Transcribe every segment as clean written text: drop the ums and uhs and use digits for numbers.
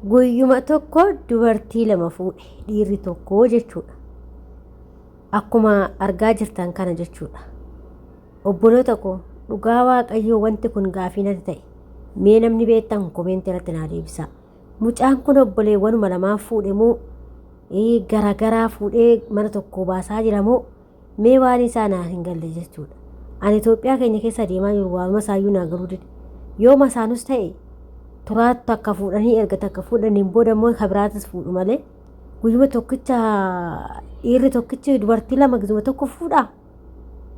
Guyyuma tokko dubartii lama fuudhe dhiirri tokko jechuudha. Akkuma argaa jirtan kana jechuudha. Obboloota koo dhugaa Waaqayyoo wanti kun gaafii natti ta'e. Mee namni beektan koomeentii irratti naa deebisaa. Mucaan kun obboleewwanuma lamaan fuudhe moo garagaraa fuudhee mana tokko baasaa jira moo mee waan isaa naa hin galle jechuudha. Ani Itoophiyaa keenya keessa deemaa jiru waanuma isaayyuu naa galuu dide. Yoo masaanus ta'e turaa takka fuudhanii erga takka fuudhaniin booda immoo ka biraatis fuudhu malee guyyuma tokkicha dhiirri tokkichi dubartii lama gizuma tokko fuudhaa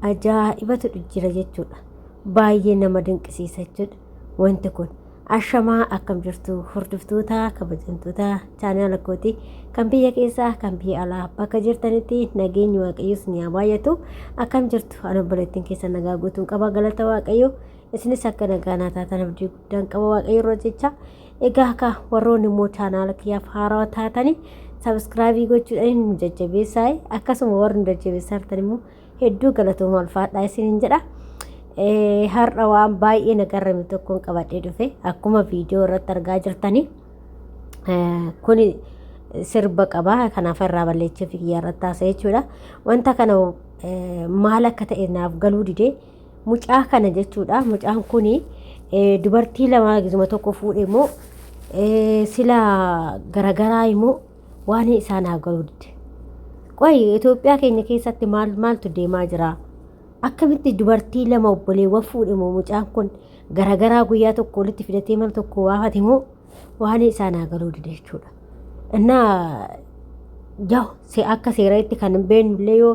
ajaa'ibatu jira jechuudha. Baay'ee nama dinqisiisa jechuudha wanti kun. Ashamaa akkam jirtu hordoftoota kabajamtoota chaanaala kooti kan biyya keessaa kan biyya alaa bakka jirtanitti nageenyi waaqayyoos ni haa baay'atu. Akkam jirtu? Ana obboleettiin keessa nagaa guutuun qaba, galata Waaqayyo. Isinis akka nagaa naa taatan abdii guddaan qaba Waaqayyo irra jecha. Egaa akka warroonni immoo chaanaala kiyyaaf haarawaa taatanii sabiskiraabii gochuudhaan nu jajjabeessaa, akkasuma warri nu jajjabeessaa jirtan immoo hedduu galatooma, ulfaadhaa isiniin jedha. Har'a waan baay'ee na garrame tokkoon qabadhee dhufe. Akkuma viidiyoo irratti argaa jirtanii kuni sirba qaba, kanaaf irraa balleechuuf kiyya irratti haasa'e jechuudha. Wanta kana maal akka ta'e naaf galuu didee mucaa kana jechuudha. Mucaan kuni dubartii lama gizuma tokko fuudhe immoo sila garagaraa immoo waan isaa naaf galuu dide. Qoy, Itoophiyaa keenya keessatti maal maaltu deemaa jira? Akkamitti dubartii lama obboleewwan fuudhe moo mucaan kun garagaraa guyyaa tokko walitti fidatee mana tokko baafate moo waan isaa naa galuu dide jechuudha. Innaa yaa'u akka seeraatti kan hin beeknu illee yoo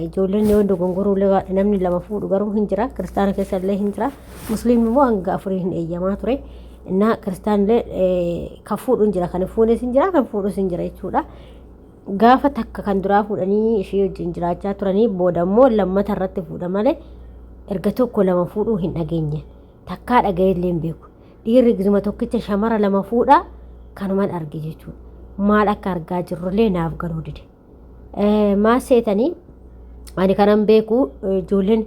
ijoolleen yoo dogongoruu illee baadhe namni lama fuudhu garuu hin jira, kiristaana keessa illee hin jira, musliimni immoo hanga afurii hin eeyyamaa ture. Innaa kiristaan illee kan fuudhu hin jira, kan hin fuunes hin jira, kan fuudhus hin jira jechuudha. Gaafa takka kan duraa fuudhanii ishee wajjin jiraachaa turanii booda immoo lammata irratti fuudha malee erga tokko lama fuudhuu hin dhageenye. Takkaa dhaga'ee illee hin beeku. Dhiirri gizuma tokkicha shamara lama fuudhaa kanuman arge jechuudha. Maal akka argaa jirrullee naaf galuu dide. Maal seetanii, ani kanan beeku ijoolleen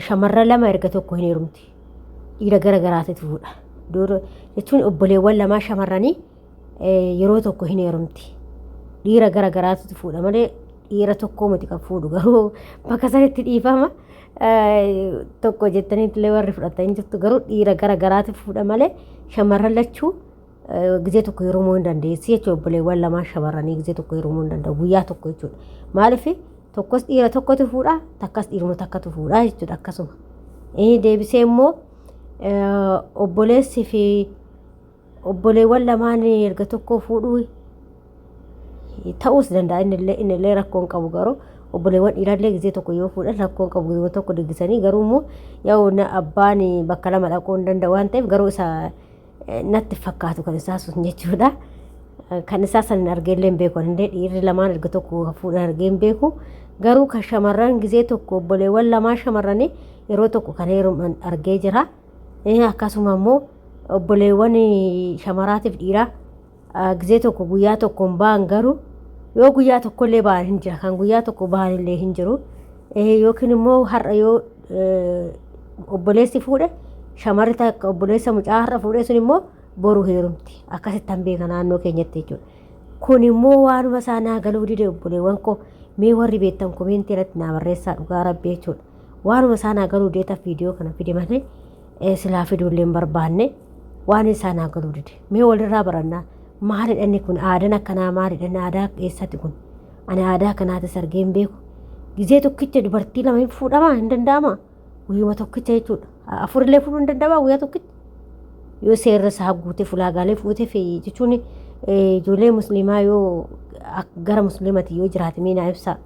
shamarra lama erga tokko hin heerumti. Dhiira gara garaatitu fuudha. Jechuun obboleewwan lamaa shamarranii yeroo tokko hin heerumti. Dhiira gara garaatitu fuudha malee dhiira tokkoo miti kan fuudhu, garuu bakka sanitti dhiifama. Tokko jettanii illee warri fudhatanii jirtu, garuu dhiira gara garaatu fuudha malee shamarran lachuu gizee tokko heerumuu hin dandeessi jechuudha. Obboleewwan lamaan shamarranii gizee tokko heerumuu hin danda'u guyyaa tokko jechuudha. Maaliif tokkos dhiira tokkotu fuudha, takkas dhiiruma takkatu fuudha jechuudha akkasuma. Deebisee immoo obboleessi fi obboleewwan lamaan erga tokko fuudhuu ta'uus danda'a, innillee rakkoo hin qabu, garuu obboleewwan dhiirallee gizee tokko yoo fuudhan rakkoo hin qabu, gizee tokko diggisanii. Garuu immoo yoo abbaan bakka lama dhaquu hin danda'u waan ta'eef garuu isa natti fakkaatu kan isaa sun jechuudha. Kan isaa san argee illee hin beeku, illee dhiirri lamaan erga tokko fuudhan argee hin beeku, garuu kan shamarran gizee tokko obboleewwan lamaan shamarranii yeroo tokko kan heeruman argee jira. Akkasuma immoo obboleewwan shamaraatiif dhiiraa gizee tokko guyyaa tokkoon ba'an, garuu yoo guyyaa tokkollee ba'an hin jira, kan guyyaa tokko ba'an illee hin jiru, yookiin immoo har'a yoo obboleessi fuudhe shamarri takka obboleessa mucaa har'a fuudhe sun immoo boru heerumti, akkasitti han beeka naannoo keenyatti jechuudha. Kun immoo waanuma isaa naa galuu dide. Obboleewwan koo, mee warri beektan komeentii irratti naa barreessaa, dhugaa rabbi jechuudha. Waanuma isaa naa galuu dideetaaf viidiyoo kana fide malee silaa fiduullee hin barbaanne. Waan isaa naa galuu dide. Mee walirraa barannaa, maalidha inni kun? Aadaan akkanaa maalidha inni? Aadaa eessatti kun? Ani aadaa akkanaatis argee hin beeku. Gizee tokkicha dubartii lama hin fuudhamaa hin danda'amaa? Guyyuma tokkicha jechuudha. Afurillee fuudhuu hin danda'amaa guyyaa tokkicha? Yoo seerri isaa guutee fulaagaalee fuutee fi jechuun ijoollee musliimaa yoo gara musliimati yoo jiraate mee naa ibsaa.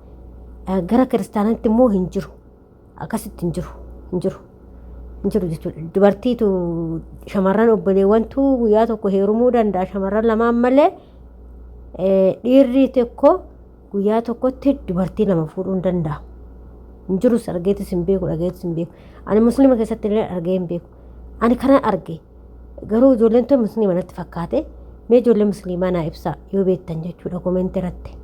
Gara kiristaanatti immoo hin jiru. Akkasitti hin jiru. Hin jiru. Hin jiru jechuudha. Dubartiitu shamarran obboleewwantu guyyaa tokko heerumuu danda'a shamarran lamaan malee dhiirri tokko guyyaa tokkotti dubartii lama fuudhuu hin danda'amu. Hin jirus, argeetis hin beeku, dhageetis hin beeku. Ani musliima keessatti illee argee hin beeku. Ani kana arge. Garuu ijoolleen tun musliima natti fakkaate. Mee ijoollee musliimaa naa ibsaa yoo beektan jechuudha koomeentii irratti.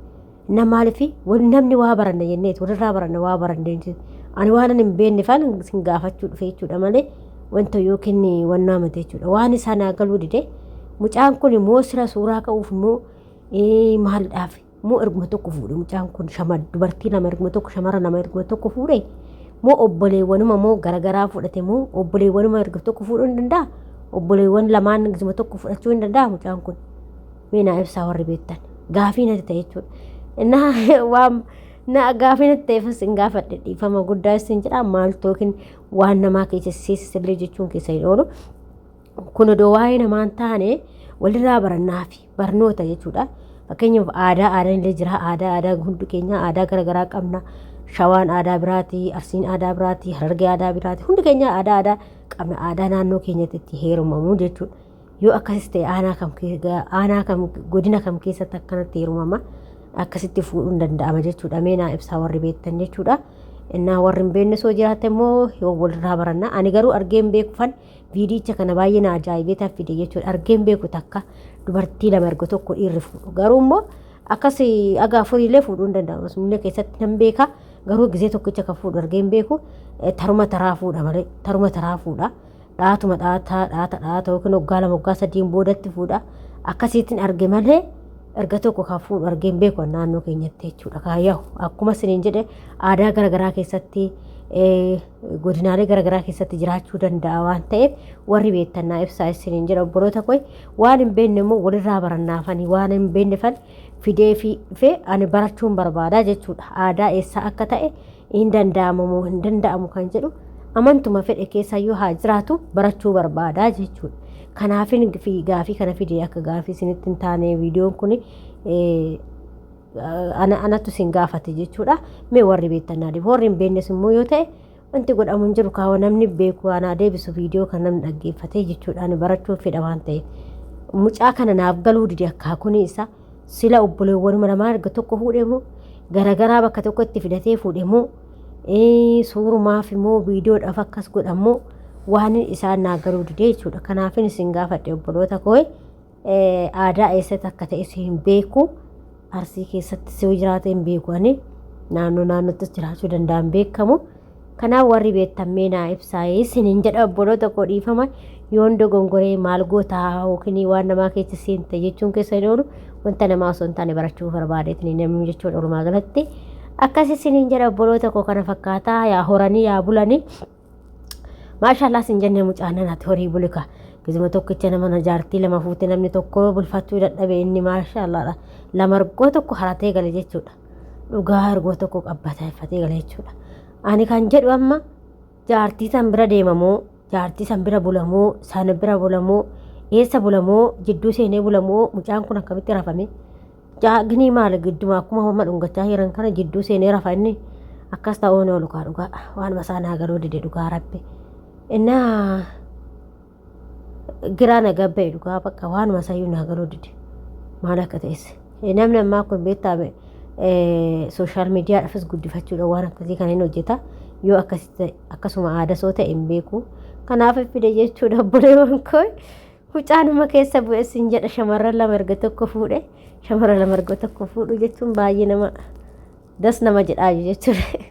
Na maaliif namni waa baranna jenneeti walirraa baranna, waa baranna jechuudha. Ani waan hin beekne faana sin gaafachuu dhufe jechuudha malee wanta yookiin wannaa miti jechuudha. Waan isaa naa galuu dide. Mucaan kun immoo sira suuraa ka'uuf immoo maaldhaaf moo erguma tokko fuudhe mucaan kun dubartii lama erguma tokko, shamara lama erguma tokko fuudhe moo, obboleewwanuma moo garagaraa fudhate moo, obboleewwanuma erga tokko fuudhuu hin danda'a? Obboleewwan lamaan erguma tokko fudhachuu hin danda'a mucaan kun? Mee naa ibsaa warri beektan. Gaafii natti ta'e jechuudha. Na waan na gaafii natti ta'eefis hin gaafadhe, dhiifama guddaa isin jedha. Maal tookin waan namaa keessa seessisillee jechuun keessa hin oolu. Kun odoo waa'ee namaa hin taane walirraa barannaafi barnoota jechuudha. Fakkeenyaaf aadaa, aadaan illee jira. Aadaa, aadaa hundi keenya aadaa garaagaraa qabna. Shawaan aadaa biraati, Arsiin aadaa biraati, Harargee aadaa biraati. Hundi keenya aadaa aadaa qabna. Aadaa naannoo keenyatti itti heerumamu jechuudha. Yoo akkasis ta'e aanaa kam, godina kam keessatti akkanatti heerumama, akkasitti fuudhuun danda'ama jechuudha. Mee naa ibsaa warri beektan jechuudha. Innaa warri hin beekne soo jiraate immoo yoo walirraa baranna. Ani garuu argee hin beekufan viidiyicha kana baay'ee na ajaa'ibee tan fide jechuudha. Argee hin beeku takka dubartii lama erga tokko dhiirri fuudhu. Garuu immoo akkas aga afuriillee fuudhuu hin danda'amu. Asumillee keessatti nan beeka. Garuu gizee tokkicha kan fuudhu argee hin beeku. Taruma taraa fuudha malee, taruma taraa fuudha. Dhaatuma dhaataa dhaata dhaata yookiin waggaa 2, waggaa 3n boodatti fuudha. Akkasiitiin arge malee erga tokko kan fuudhu argee hin beeku naannoo keenyatti jechuudha. Kaayyahu akkuma isiniin jedhe aadaa garaagaraa keessatti, godinaalee garaagaraa keessatti jiraachuu danda'a waan ta'eef warri beektan naa ibsaa isiniin jedha, obboloota koo. Waan hin beekne immoo walirraa barannaafanii waan hin beekne fan fidee fi dhufee ani barachuun barbaada jechuudha. Aadaa eessaa akka ta'e, hin danda'amu moo hin danda'amu kan jedhu, amantuma fedhe keessayyuu haa jiraatu barachuu barbaada jechuudha. Kanaafin fi gaafii kana fide. Akka gaafii isinitti hin taane viidiyoon kun anattu isin gaafate jechuudha. Mee warri beektan naa deebisu. Warri hin beeknes immoo yoo ta'e wanti godhamu hin jiru, kaawa namni beeku anaa deebisu viidiyoo kan namni dhaggeeffatee jechuudha. Ani barachuu fedha waan ta'eef. Mucaa kana naaf galuu dide. Akkaakuni isaa sila obboleewwanuma lamaan erga tokko fuudhe moo, garagaraa bakka tokkotti fidatee fuudhe moo, suurumaaf immoo viidiyoodhaaf akkas godhamoo, waan isaan naa galuu dide jechuudha. Kanaafin isin gaafadhe, obboloota koo. Aadaa eessatti akka ta'es hin beeku. Arsii keessatti si jiraate hin beeku ani. Naannoo naannottis jiraachuu danda'an beekamu. Kanaaf warri beektan mee naa ibsaa isiniin jedha, obboloota koo. Dhiifama yoon dogongoree, maal gootaa yookiin waan namaa keessa seente jechuun keessa hin oolu. Wanta namaa osoo hin taane barachuu barbaadeetini namni jechuudha walumaa galatti. Akkas isiniin jedha, obboloota koo. Kana fakkaataa yaa horanii yaa bulanii. Maashaallah sin jenne, mucaan ati horii bulika. Gizuma tokkicha nama na jaartii lama fuute namni tokko bulfachuu dadhabe, inni maashaallah lama ergoo tokko haratee gale jechuudha. Dhugaa ergoo tokko qabbateeffatee gale jechuudha. Ani kan jedhu amma jaartii san bira deemamoo, jaartii san bira bulamoo, sana bira bulamoo, eessa bulamoo, jidduu seenee bulamoo, mucaan kun akkamitti rafame? Ginii maali gidduma akkuma hamma dhungachaa jiran kana jidduu seenee rafa inni? Akkas ta'uun oolu kaa dhugaa waan masaa naa galuu dide dhugaa rabbi. Innaa giraa na gabba'e dhugaa, bakka waan masayyuu naa galuu dide maal akka ta'es. Namni ammaa kun beektaa social miidiyaadhaafis guddifachuudha waan akkasii kan hin hojjeta. Yoo akkasitti akkasuma aadaa soo ta'e hin beeku. Kanaaf fide jechuudha, obboleewwan koo. Mucaanuma keessa bu'e sin jedha, shamarran lama erga tokko fuudhe. Shamarran lama erga tokko fuudhu jechuun baay'ee nama das nama jedhaa jechuudha.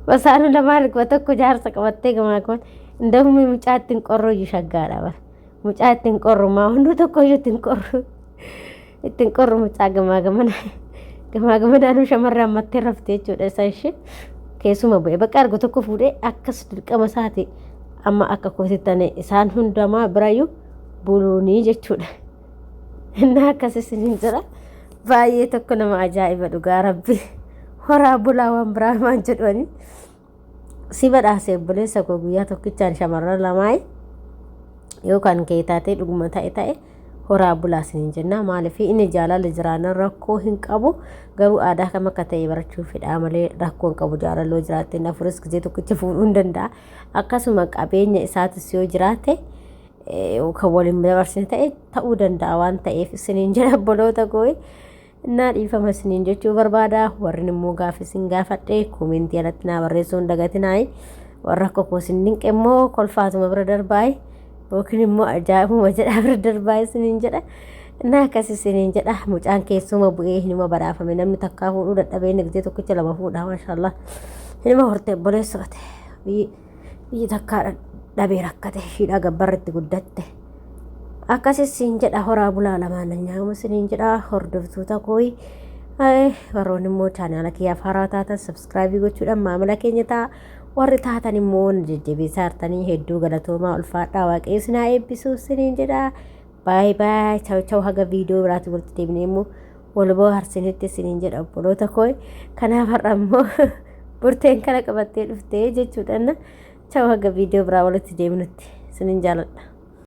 Masaanuu lamaan erga tokko jaarsa qabattee gamaa gaman indahummi mucaa ittiin qorru iyyuu shaggaadha bara. Mucaa ittiin qorru maa hunduu tokko iyyuu ittiin qorru. Ittiin qorru mucaa gamaa gamana. Gamaa gamanaanuu shamarran ammattee rafte jechuudha isa ishee. Keessuma bu'e bakka erga tokko fuudhee akkas dirqama isaati amma akka kootitti ani isaan hundamaa birayyuu buluunii jechuudha. Innaa akkas isiniin jedha. Baay'ee tokko nama ajaa'iba dhugaa rabbi. Horaa bulaa, waan biraa maan jedhani. Si badhaase obboleessa koo, guyyaa tokkichaan shamarran lamaayi. Yookaan kee taatee dhuguma ta'e ta'e horaa bulaa isiniin jenna. Maaliif inni jaalala jiraannan rakkoo hin qabu. Garuu aadaa kam akka ta'e barachuu fedhaa malee rakkoo hin qabu. Jaalaloo jiraatte afuris gisee tokkicha fuudhuu hin danda'a. Akkasuma qabeenya isaatis yoo jiraate kan waliin dabarsine ta'e ta'uu danda'a waan ta'eef isiniin jedha, obboloota koo. Innaa dhiifama isiniin jechuu barbaada. Warri immoo gaafa isin gaafadhe koomentii alatti naa barreessuu hin dagatinaayi. Warra akka koo isin dinqe immoo kolfaatuma bira darbaayi yookiin immoo ajaa'ibuma jedhaa bira darbaayi isiniin jedha. Innaa akkas isiniin jedha, mucaan keessuma bu'ee hinuma badhaafame. Namni takkaa fuudhuu dadhabee inni gisee tokkicha lama fuudha, maashaallah. Hinuma horte obboleessa ate biyyi takkaa dhabee rakkate ishiidhaa gabbarra itti guddatte. Akkasis siin jedha, horaa bulaa lamaan nyaama siniin jedha. Hordoftoota kooyi, warroonni immoo chaanaala kiyyaaf haaraa taatan subscribe gochuudhaan maamila keenya ta'a. Warri taatan immoo na jajjabeessaa jirtanii hedduu galatoomaa, ulfaadhaa, Waaqayyo sinaa eebbisuuf siniin jedha. Baay'ee baay'ee, chaw chaw, haga viidiyoo biraatti walitti deebinee immoo wal bohaarsinitti siniin jedha, obboloota koo. Kanaaf har'a immoo burteen kana qabattee dhuftee jechuudha. Chaw, haga viidiyoo biraa walitti deebinutti siniin jaaladha.